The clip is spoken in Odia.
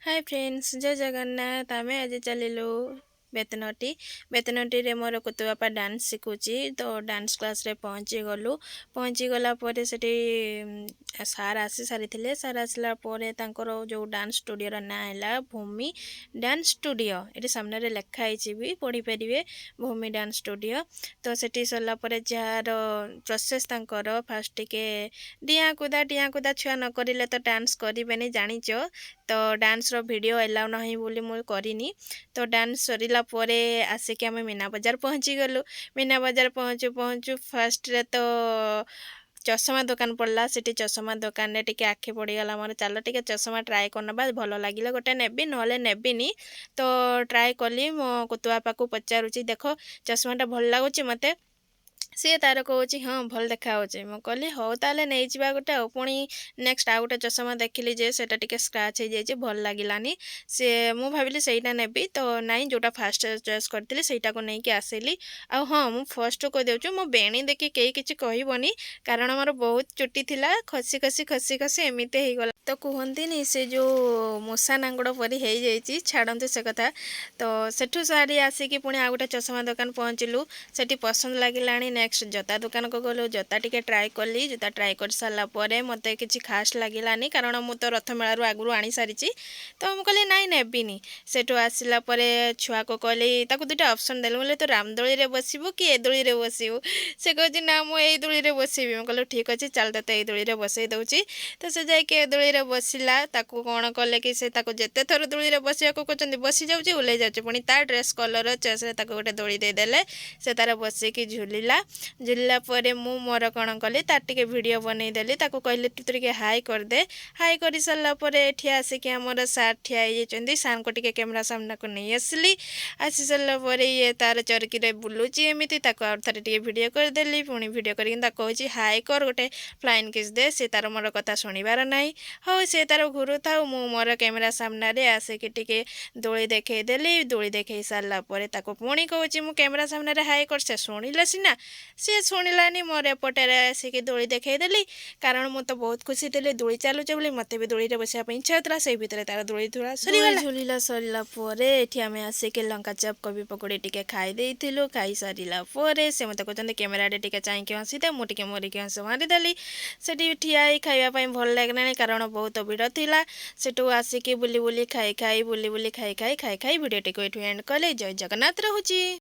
ହାଏ ଫ୍ରେଣ୍ଡସ୍, ଜୟ ଜଗନ୍ନାଥ। ଆମେ ଆଜି ଚାଲିଲୁ ବେତନଟି। ବେତନଟିରେ ମୋର କୁତୁ ବାପା ଡାନ୍ସ ଶିଖୁଛି, ତ ଡାନ୍ସ କ୍ଲାସ୍ରେ ପହଞ୍ଚିଗଲୁ। ପହଞ୍ଚିଗଲା ପରେ ସେଠି ସାର୍ ଆସି ସାରିଥିଲେ। ସାର୍ ଆସିଲା ପରେ ତାଙ୍କର ଯେଉଁ ଡାନ୍ସ ଷ୍ଟୁଡ଼ିଓର ନାଁ ହେଲା ଭୂମି ଡାନ୍ସ ଷ୍ଟୁଡ଼ିଓ। ଏଠି ସାମ୍ନାରେ ଲେଖା ହେଇଛି ବି, ପଢ଼ିପାରିବେ, ଭୂମି ଡାନ୍ସ ଷ୍ଟୁଡ଼ିଓ। ତ ସେଠି ସରିଲା ପରେ ଯାହାର ପ୍ରୋସେସ୍ ତାଙ୍କର, ଫାଷ୍ଟ ଟିକେ ଡିଆଁ କୁଦା। ଡିଆଁ କୁଦା ଛୁଆ ନ କରିଲେ ତ ଡାନ୍ସ କରିବେନି, ଜାଣିଛ ତ। ଡାନ୍ସର ଭିଡ଼ିଓ ଏଲାଉ ନାହିଁ ବୋଲି ମୁଁ କରିନି। ତ ଡାନ୍ସ ସରିଲା ପରେ ଆସିକି ଆମେ ମୀନା ବଜାର ପହଞ୍ଚିଗଲୁ। ମୀନା ବଜାର ପହଞ୍ଚୁ ପହଞ୍ଚୁ ଫାର୍ଷ୍ଟରେ ତ ଚଷମା ଦୋକାନ ପଡ଼ିଲା। ସେଠି ଚଷମା ଦୋକାନରେ ଟିକେ ଆଖି ପଡ଼ିଗଲା ମୋର। ଚାଲ ଟିକେ ଚଷମା ଟ୍ରାଏ କରିନେବା, ଭଲ ଲାଗିଲେ ଗୋଟେ ନେବି, ନହେଲେ ନେବିନି। ତ ଟ୍ରାଏ କଲି। ମୋ କୁତୁ ବାପାକୁ ପଚାରୁଛି, ଦେଖ, ଚଷମାଟା ଭଲ ଲାଗୁଛି ମୋତେ? ସିଏ ତାର କହୁଛି, ହଁ, ଭଲ ଦେଖାହେଉଛି। ମୁଁ କହିଲି, ହଉ ତାହେଲେ ନେଇଯିବା ଗୋଟେ। ଆଉ ପୁଣି ନେକ୍ସଟ ଆଉ ଗୋଟେ ଚଷମା ଦେଖିଲି ଯେ ସେଇଟା ଟିକେ ସ୍କ୍ରାଚ୍ ହେଇଯାଇଛି, ଭଲ ଲାଗିଲାନି ସିଏ। ମୁଁ ଭାବିଲି ସେଇଟା ନେବି, ତ ନାଇଁ, ଯେଉଁଟା ଫାଷ୍ଟ ଚଏସ୍ କରିଥିଲି ସେଇଟାକୁ ନେଇକି ଆସିଲି। ଆଉ ହଁ, ମୁଁ ଫାଷ୍ଟରୁ କହିଦେଉଛି, ମୋ ବେଣୀ ଦେଖି କେହି କିଛି କହିବନି, କାରଣ ମୋର ବହୁତ ଚୁଟି ଥିଲା, ଖସି ଖସି ଖସି ଖସି ଏମିତି ହେଇଗଲା। ତ କୁହନ୍ତିନି ସେ ଯେଉଁ ମୂଷା ନାଙ୍ଗୁଡ଼ ପରି ହେଇଯାଇଛି। ଛାଡ଼ନ୍ତୁ ସେ କଥା। ତ ସେଠୁ ସାରି ଆସିକି ପୁଣି ଆଉ ଗୋଟେ ଚଷମା ଦୋକାନ ପହଞ୍ଚିଲୁ। ସେଠି ପସନ୍ଦ ଲାଗିଲାଣି। ନେକ୍ସଟ ଜୋତା ଦୋକାନକୁ ଗଲୁ। ଜୋତା ଟିକେ ଟ୍ରାଏ କଲି। ଜୋତା ଟ୍ରାଏ କରିସାରିଲା ପରେ ମୋତେ କିଛି ଖାସ୍ ଲାଗିଲାନି, କାରଣ ମୁଁ ତ ରଥମେଳାରୁ ଆଗରୁ ଆଣିସାରିଛି। ତ ମୁଁ କହିଲି, ନାଇଁ, ନେବିନି। ସେଠୁ ଆସିଲା ପରେ ଛୁଆକୁ କହିଲି, ତାକୁ ଦୁଇଟା ଅପସନ୍ ଦେଲି। ମୁଁ କହିଲି, ତୁ ରାମଦୋଳିରେ ବସିବୁ କି ଏ ଦୋଳିରେ ବସିବୁ? ସେ କହୁଛି, ନା, ମୁଁ ଏଇ ଦୋଳିରେ ବସିବି। ମୁଁ କହିଲି, ଠିକ୍ ଅଛି, ଚାଲ, ତୋତେ ଏଇ ଦୋଳିରେ ବସେଇ ଦେଉଛି। ତ ସେ ଯାଇକି ଏ ଦୋଳିରେ ବସିଲା। ତାକୁ କ'ଣ କଲେ କି ସେ ତାକୁ ଯେତେ ଥର ଦୋଳିରେ ବସିବାକୁ କହୁଛନ୍ତି, ବସି ଯାଉଛି, ଓହ୍ଲେଇ ଯାଉଛି। ପୁଣି ତା ଡ୍ରେସ୍ କଲର୍ ଚଏସ୍ରେ ତାକୁ ଗୋଟେ ଦୋଳି ଦେଇଦେଲେ। ସେ ତାର ବସିକି ଝୁଲିଲା। ଝୁଲିଲା ପରେ ମୁଁ ମୋର କ'ଣ କଲି, ତାର ଟିକେ ଭିଡ଼ିଓ ବନେଇଦେଲି। ତାକୁ କହିଲି, ତୁ ଟିକେ ହାଇ କରିଦେ। ହାଇ କରିସାରିଲା ପରେ ଏଠି ଆସିକି ଆମର ସାର୍ ଠିଆ ହେଇଯାଇଛନ୍ତି। ସାର୍ଙ୍କୁ ଟିକେ କ୍ୟାମେରା ସାମ୍ନାକୁ ନେଇ ଆସିଲି। ଆସି ସାରିଲା ପରେ ଇଏ ତାର ଚରକିରେ ବୁଲୁଛି ଏମିତି, ତାକୁ ଆଉ ଥରେ ଟିକେ ଭିଡ଼ିଓ କରିଦେଲି। ପୁଣି ଭିଡ଼ିଓ କରିକି ତାକୁ କହୁଛି, ହାଇ କର, ଗୋଟେ ଫ୍ଲାଇଂ କିସ୍ ଦେ। ସେ ତାର ମୋର କଥା ଶୁଣିବାର ନାହିଁ। ହଉ, ସେ ତାର ଘୁରୁଥାଉ, ମୁଁ ମୋର କ୍ୟାମେରା ସାମ୍ନାରେ ଆସିକି ଟିକେ ଦୋଳି ଦେଖେଇଦେଲି। ଦୋଳି ଦେଖେଇ ସାରିଲା ପରେ ତାକୁ ପୁଣି କହୁଛି, ମୁଁ କ୍ୟାମେରା ସାମ୍ନାରେ ହାଇ କର। ସେ ଶୁଣିଲେ ସିନା, ସିଏ ଶୁଣିଲାନି। ମୋର ଏପଟରେ ଆସିକି ଦୋଳି ଦେଖେଇଦେଲି, କାରଣ ମୁଁ ତ ବହୁତ ଖୁସି ଥିଲି ଦୋଳି ଚାଲୁଛି ବୋଲି। ମୋତେ ବି ଦୋଳିରେ ବସିବା ପାଇଁ ଇଚ୍ଛା ହେଉଥିଲା। ସେଇ ଭିତରେ ତାର ଦୋଳି ଝୁଲା ସରିଗଲା। ଝୁଲିଲା ସରିଲା ପରେ ଏଠି ଆମେ ଆସିକି ଲଙ୍କା ଚପ୍, କୋବି ପକୋଡ଼ି ଟିକେ ଖାଇ ଦେଇଥିଲୁ। ଖାଇସାରିଲା ପରେ ସେ ମୋତେ କହୁଛନ୍ତି, କ୍ୟାମେରାରେ ଟିକେ ଚାହିଁକି ହସିଦେ। ମୁଁ ଟିକେ ମରିକି ହସ ମାରିଦେଲି। ସେଠି ଠିଆ ହେଇ ଖାଇବା ପାଇଁ ଭଲ ଲାଗିଲାନି, କାରଣ ବହୁତ ଭିଡ଼ ଥିଲା। ସେଠୁ ଆସିକି ବୁଲି ବୁଲି, ଖାଇ ଖାଇ, ବୁଲି ବୁଲି, ଖାଇ ଖାଇ, ଖାଇ ଖାଇ ଭିଡ଼ିଓଟିକୁ ଏଠୁ ଏଣ୍ଡ କଲି। ଜୟ ଜଗନ୍ନାଥ, ରହୁଛି।